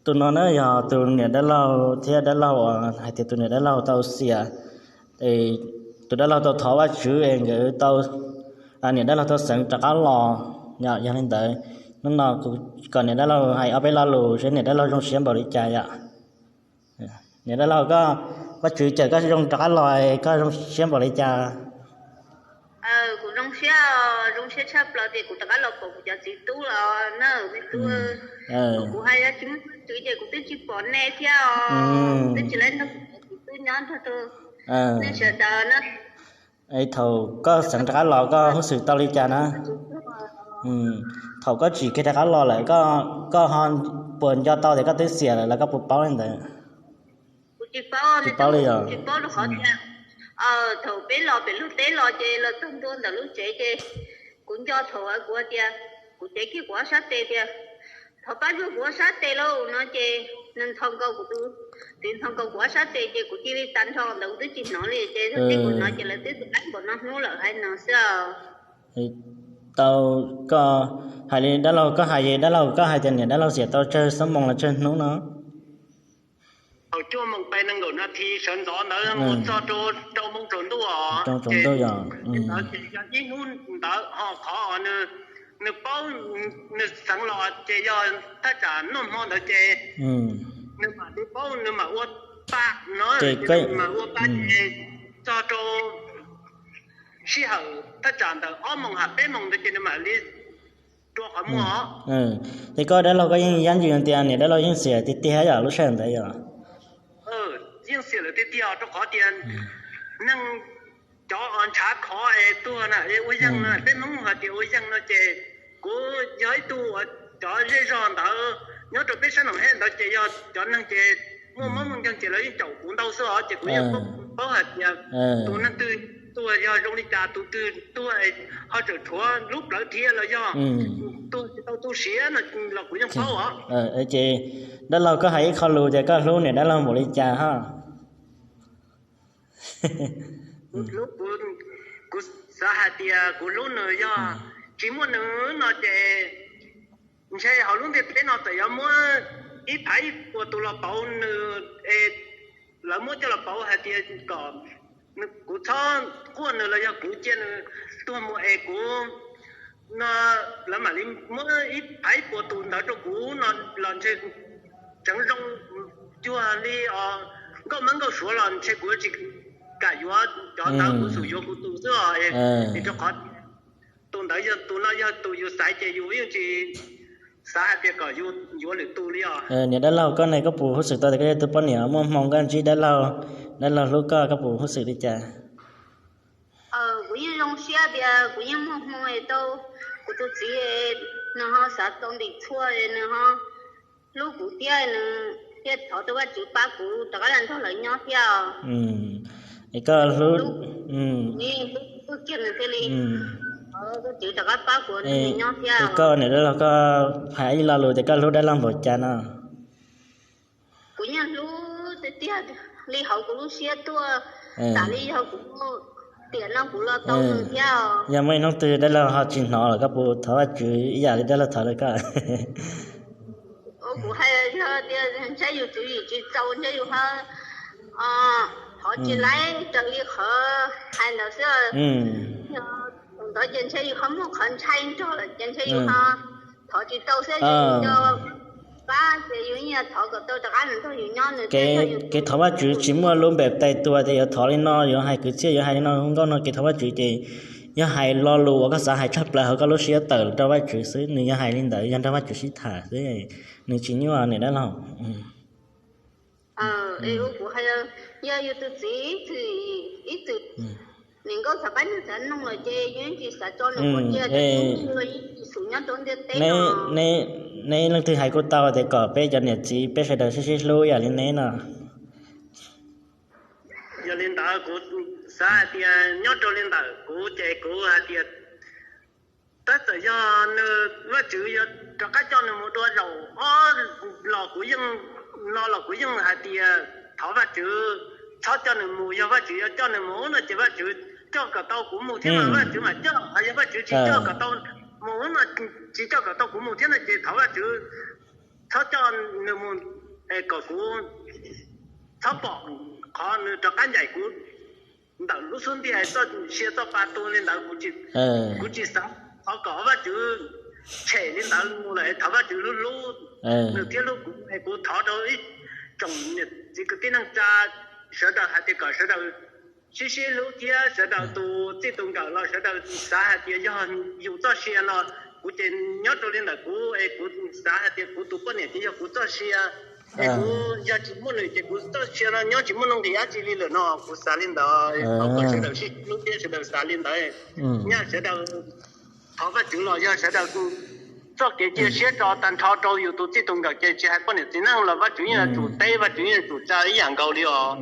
Tus no na yog tus niam dab laug thiab dab laug uas hais tias tus niam dab laug tau xiam, tus dab laug tau thov Vajtswv es nkawd tau, niam dab laug tau xeev rov qab los. Yog li ntawd, hnub no kuv kom niam dab laug hais ob peb lo lus seb niam dab laug zoo siab npaum li cas yom. Niam dab laug, koj, Vajtswv cawm koj zoo rov qab los, koj zoo siab npaum li cas? Kuv zoo siab, zoo siab tshaj plaws tias kuv rov qab los pom kuv cov txiv tub los na, me tub. Kuv hais yog tsis muaj Vajtswv ces kuv twb tsis pom nej thiab os, twb tsis lab nrog kuv cov txiv tub nyob nrog rau nej sawv daws na. Thaum koj xeev rov qab los koj huj xwm tau li cas na? Thaum koj tsim kiag rov qab los lawm, koj ho puas nco tau tias koj twb xiam lawm los koj puas paub li ntawd? Kuv tsis paub, tsis paub li os. Tsis paub rau qhov tias thaum peb los pem lub teb los ces los txog ntua ntawm lub tsev ces kuv nco thaum kuv tias, kuv cev kiag kuv ob sab tes tias, thov pab zuaj kuv ob sab tes lauj no ces nws ntho nkaus kuv, txiv ntho nkaus kuv ob sab tes ces kuv cia li tag nrho ntawd kuv twb tsis hnov li ces thaum kuv hnov ces lawv twb tus ab npaum no hnub lawm hais no xwb. Tau, koj hais li dab laug koj hais, dab laug koj hais tias niam dab laug xiam tau tsawg xuab moos los tsawg hnub no? Thaum cuaj moos pes nees nkaum nas this sawv ntxov ntawd mus txog rau rau moos tsaus ntuj os, ces ntawd ces yog ib hnub ntawd ho qhov nws paub, nws xeev los ces yog thaj tsam noj hmo ntawd ces nws mam li paub, nws mam ua pa no, nws mam ua pa ces txog rau sij hawm thaj tsam ntawm ob moos hab peb moos ntawd ces nws mam li rua qhov muag. Ces koj dab laug koj yeej yab ntsis tias niam dab laug yeej xiam tiag tiag yom lub sij hawm ntawd yom? Yeej xiam lawm tiag tiag rau qhov tias neeg cov ntshav khov es tuag na, ua yeeg no, peb Hmoob hais tias ua yeeg no ces kuv yog ib tug uas cov zej zog ntawd nyob rau peb sab Noom Hej ntawd ces yog cov neeg ces muaj mob muaj nkeeg ces lawv yeej caum kuv ntau xwb os, ces kuv yeej paub hais tias tus neeg twg tuag yog zoo li cas, tus twg tuag ho tseem tshuav lub plawv dhia los yog tuag tsis tau tu siav no los kuv yeej paub os. Ces dab laug koj hais ib qho lus tias koj hlub niam dab laug npaum li cas hab? Kuv xav hais tias kuv hlub nws, yog tsis muaj nws no ces ntshe hauv lub ntiaj teb no txawm yuav muab ib phav ib puas tus los pauv nws es lawv muab coj los pauv hais tias kom kuv txhob quaj nws los yog kuv cia nws tuag mus es kuv no, lawv mam li muab ib phav ib puas tus ntawd rau kuv no los ntshe tseem zoo cuag li os nkauj mab nkauj suav los ntshe kuv tsis kam yuav cov ntawd, kuv xum yuav kuv tus xwb os. Es rau qhov tus ntawd yog tus no yog tus yus xaiv ces yus yeej tsis xav hais tias kom yus yuav lwm tus li os. Niam dab laug koj ne, koj puas huj xwm tau tias koj yog tus poj niam muaj hmoo koj ntsib dab laug, dab laug hlub koj, koj puas huj xwm li cas? Kuv yeej zoo siab tias kuv yeej muaj hmoo es tau kuv tus txiv, nws ho xav tau ntim txhua, nws ho hlub kuv thiab, nws thiaj thov tau Vajtswv pab kuv rov qab los nrog lawv nyob thiab. Es koj hlub, hlub kiag nws thiaj li thov Vajtswv rov qab pab kuv nrog nws nyob thiab. Es koj niam dab laug koj hais ib lo lus tias koj hlub dab laug npaum cas no? Kuv yeej hlub tiag tiag li hauv kuv lub siab tuaj, tam li yog kuv tiam no kuv los tau nws thiab. Yog muaj ib hnub twg dab laug ho tsis hnov los koj puas thov Vajtswv ib yam li dab laug thov rau koj? Kuv hais yog tias ntshe yus tswv yim tsis txaus ntshe yus ho thov tsis laib raws li qhov hais ntawd xwb. Thaum ntawd ces ntshe yus ho muaj qhov ntshai nrog lawm ces ntshe yus ho thov tsis tau xwb, yus nco pab ces yus yeej thov kom tau rov qab nws nrog yus nyob nws. Kev thov Vajtswv tsis muaj lub npem tais tua tias yuav thov li no yuav hais kwv txhiaj yuav hais li no hu nkauj no, kev thov Vajtswv ces yog hais lo lus uas koj xav hais tshaj plaws hauv koj lub siab tawm rau Vajtswv xwb, nws yog hais li ntawd yog nrog Vajtswv sib tham xwb, nws tsis nyuaj niam dab laug. Kuv hais, yog yus tus txiv ib txwm, ib txwm niam nkauj xav pab nws xav noog lawm ces yus yeej tsis xav tso nws pov tseg, yeej tsis xum nyob rau ntiaj teb no. Neb leej twg hais kuj tau tias kom peb cov niam txiv peb sawv daws sib sib hlub yam li neb no. Yog li ntawd kuv xav hais tias nyob rau li ntawm kuv ces kuv hais tias tab txawm yog nws Vajtswv yuav rov qab coj nws mus dua zaum ob los kuv yeej, no los kuv yeej hais tias thov Vajtswv txhob coj nws mus, yog Vajtswv yuav coj nws mus no ces Vajtswv coj kom tau kuv mus thiab no Vajtswv mam coj, yog Vajtswv tsis coj kom tau mus no, tsis coj kom tau kuv mus thiab no ces thov Vajtswv txhob coj nws mus, kom kuv txhob pom qhov nws rov qab ncaim kuv ntawm lub xub ntiag, txoj sia txoj pa tu li ntawd, kuv tsis xav. Thov kom Vajtswv tshem li ntawd mus lawm, thov Vajtswv hlub hlub nws thiab hlub kuv, kuv thov rau ib tsoom niam txiv kwv tij neej tsa sawv daws hais tias kom sawv daws sib sib hlub thiab sawv daws tus txij tus nkawm los sawv daws xav hais tias yog yus txoj sia no, kuv ces nyob rau li ntawm kuv es kuv xav hais tias kuv tus poj niam ces yog kuv txoj sia, es kuv yog tsis muaj nws ces kuv txoj sia no nyob tsis muaj nuj nqis dab tsi li lawm no, kuv xav li ntawd. Thov kom sawv daws sib hlub thiab sawv daws xav li ntawd, nyaj sawv daws thov Vajtswv los yog sawv daws txoj kev cia siab tso tag nrho rau yus tus txij tus nkawm ces tsis hais poj niam txiv neej los Vajtswv yeej yuav tsum teb, Vajtswv yeej yuav tsum tsa ib yam nkaus li os.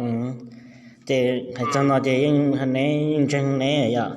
Ces hais txog no ces yeej neb yeej ntseeg neb yom.